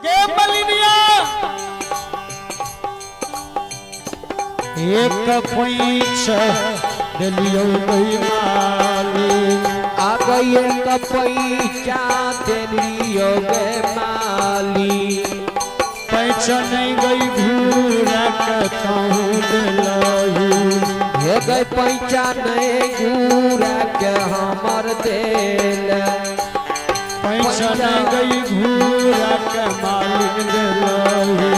गे मलिनिया, एक पैंच देलियौ गई माली। आ गई एक पैचा देलियो गे माली। पैंच नहीं गई घूरा के कहूँ देलही। हे गई पैचा नहीं घूरा के हमर देल। पैंच नहीं गई घूरा के मालिक देलही।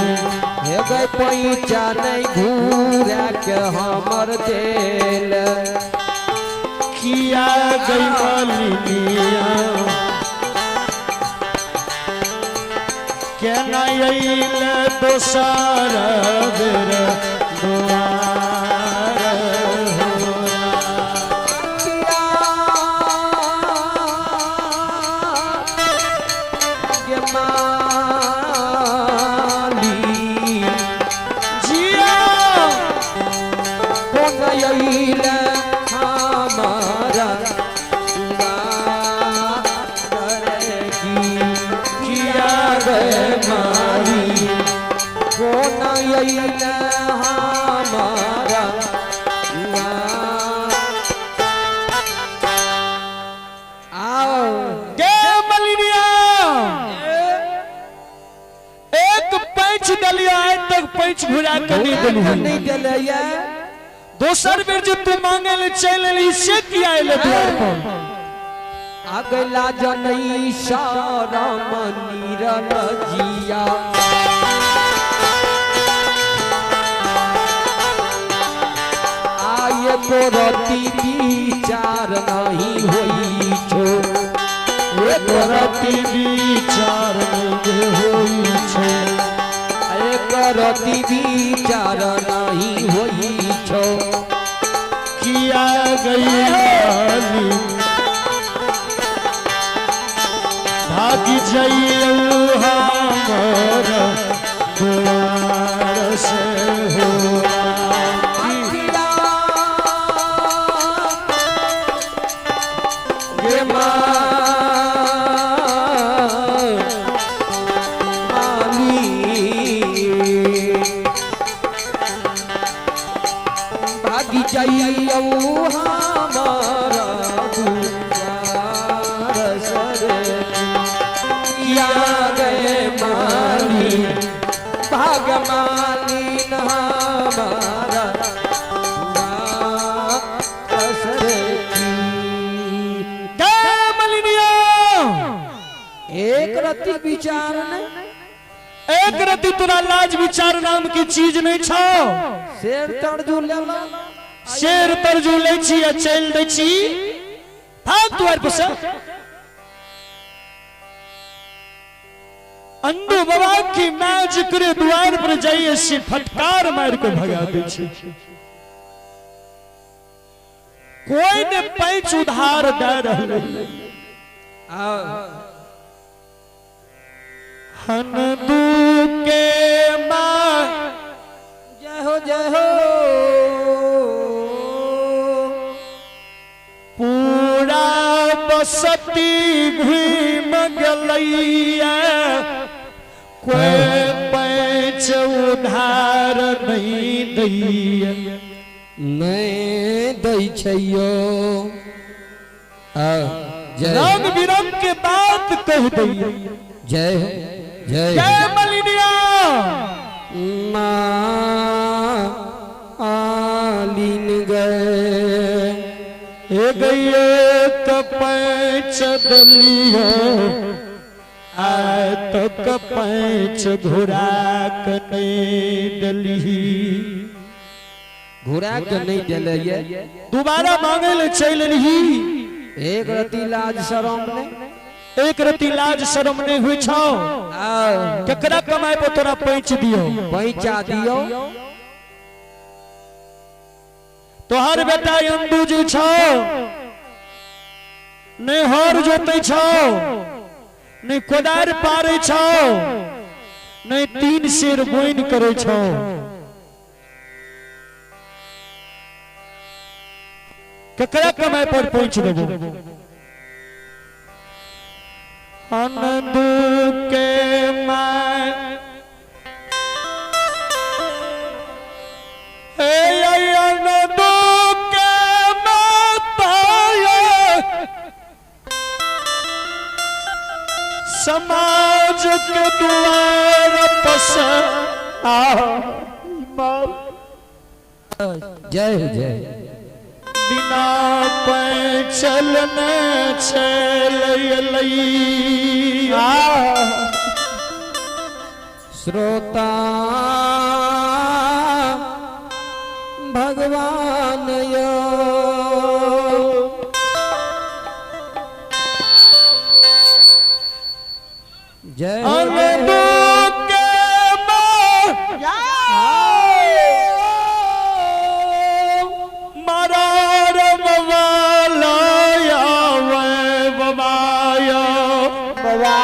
हे गई पैचा नहीं घूरा के हमर देल। किया गई मालिनिया केना अइले दोसर बेर दुआर हो। किया गे माली, जिया कोन अइले हमारा दुआर की। किया गे माली, कोन अइले हमारा दुआर। आओ गे मलिनिया, एक पैंच देलियो, आइ तक पैंच घुरा के नहीं देलू। नहीं देले। दोसर बेर जे तू मांगे ले चलि एलही से किया एले द्वार पर? अगला जनई शरम नीरल जिया। आय रति विचार नहीं होई छो। एक रति विचार नहीं होई छै। एक रति विचार नहीं होई छो। किया गई माली भागी जइयौ हमर दुआर से हो। किया गे माली, भागी जाइयो हमारा दुआर सर। किया गए माली, भाग मालिन हमारा दुआर सर की। गे मलिनिया, एक रति विचार नहीं। एक रति तोरा लाज विचार नाम की चीज नहीं छौ। शेर तरजू लेला। शेर तरजू लै छी आ चलि दै छी। भाग द्वार पर से। अंडू बाबा की मां जिक्र द्वार पर जाइए से फटकार मार के भगा दै छी। कोई ने पैंच उधार दे रहलै। हनदू के मां जय हो जय हो। पूरा बसती घूम गेलैया, कोई पैंच उधार नहीं दैया। नहीं दै छैयो। जय। रंग बिरंग के बात कह दैया। जय हो जय। जय मलिनिया। माँ आलिन गए। ए गई एक पैंच दलियो, आय तक पैंच घुरा के नहीं दली। घुरा के नहीं दिले। दोबारा मांगे ले चल रही। एक रति लाज शरम नहीं। एक रति लाज शरम नहीं हुई छौ। केकरा कमाए पर तोरा पैंच दियो? पैंचा दियो। तोहर बेटा अंदू जी छौ, नहीं हर जोते छौ, नहीं कोदार पारे छौ, नहीं 3 शेर बोइन करे छौ। केकरा कमाए पर पहुंच देबो? अनदू के माय के दुआर पस आ जय हो जय। बिना पैचल ने चल अलै। श्रोता भगवान यो जय हो जय हो। के मरार बवालाया बबाया बाबा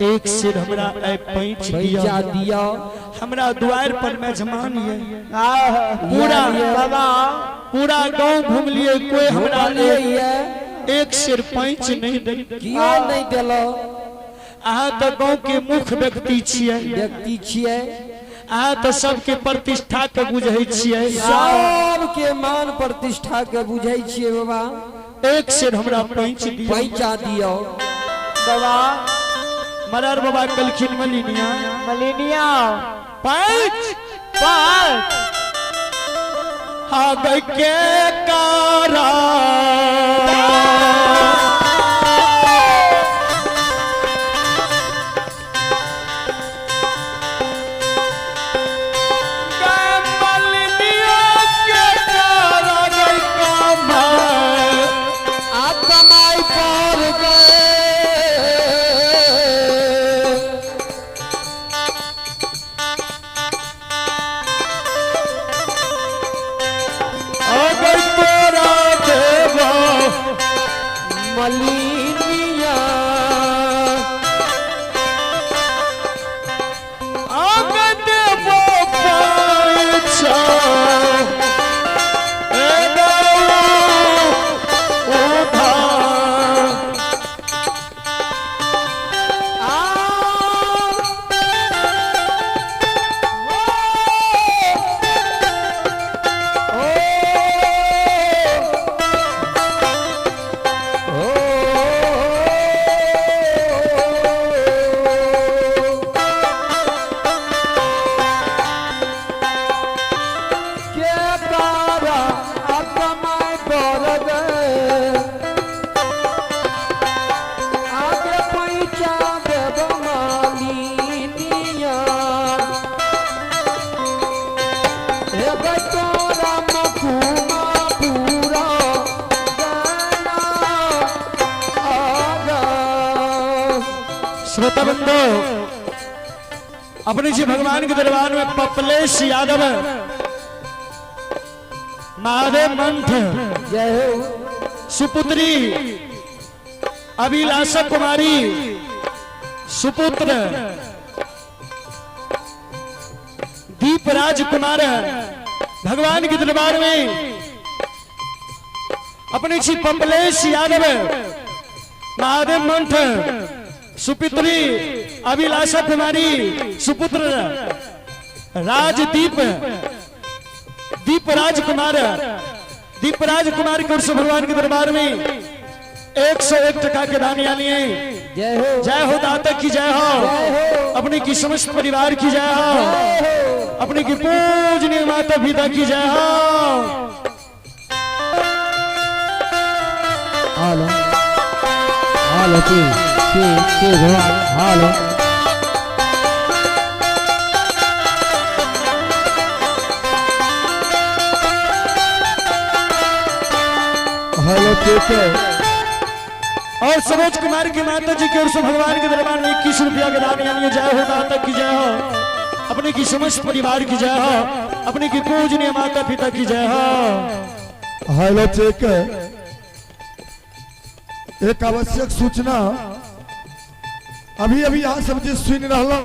एक सिर हमरा आइ पैंच पैसा दिया दिया। हमरा द्वार पर मेजमान ये आह पूरा बाबा पूरा गांव घूम लिए कोई हमरा घुमलियै ये एक सिर पैंच नहीं दे। कियो नहीं देलो। अहाँ तो गांव के मुख्य व्यक्ति छियै। व्यक्ति छियै। अहाँ तो सबके प्रतिष्ठा के बुझै छियै। सबके मान प्रतिष्ठा के बुझै छियै बाबा। एक सिर हमरा पैंच दिया। पैसा दियो। बाबा मरार बाबा कलखिन मलिनिया मलिनिया पैंच पाँच आग के कारा मलिनिया के कारा गई कमाल। आप कमाई पर गए। अगर तोरा देवा मलिनिया अगर देवो पैसा ए देवो उधार। आ के तारा कमाई पर गए आगे पैसा देव मालिनिया हे तोरा मखुमा पूरा गाना आगा। श्रोता बंधु अपने जी भगवान के दरबार में पपलेश यादव महादेव मंठ जय हो। सुपुत्री अभिलाषा कुमारी सुपुत्र दीपराज कुमार भगवान के दरबार में अपने श्री पपलेश यादव महादेव मंठ सुपुत्री अभिलाषा कुमारी सुपुत्र राजदीप दीपराज कुमार दीपराज कुमार के ओर से भगवान के दरबार में 101 टका के दान यानी है। जय हो। जय हो दाता की जय हो। अपने की समस्त परिवार की जय हो। अपने की पूजनीय माता पिता की जय हो। हालो हालो के के के भगवान हालो। हेलो के के और सरोज कुमार की माता जी की ओर से भगवान के दरबार में 21 रुपया के दान यानी जय हो दाता की जय हो। अपने की समस्त परिवार की जय हो। अपने की पूजनीय माता पिता की जय हो। हेलो चेक एक आवश्यक सूचना अभी अभी यहाँ सब जे सुन रहा।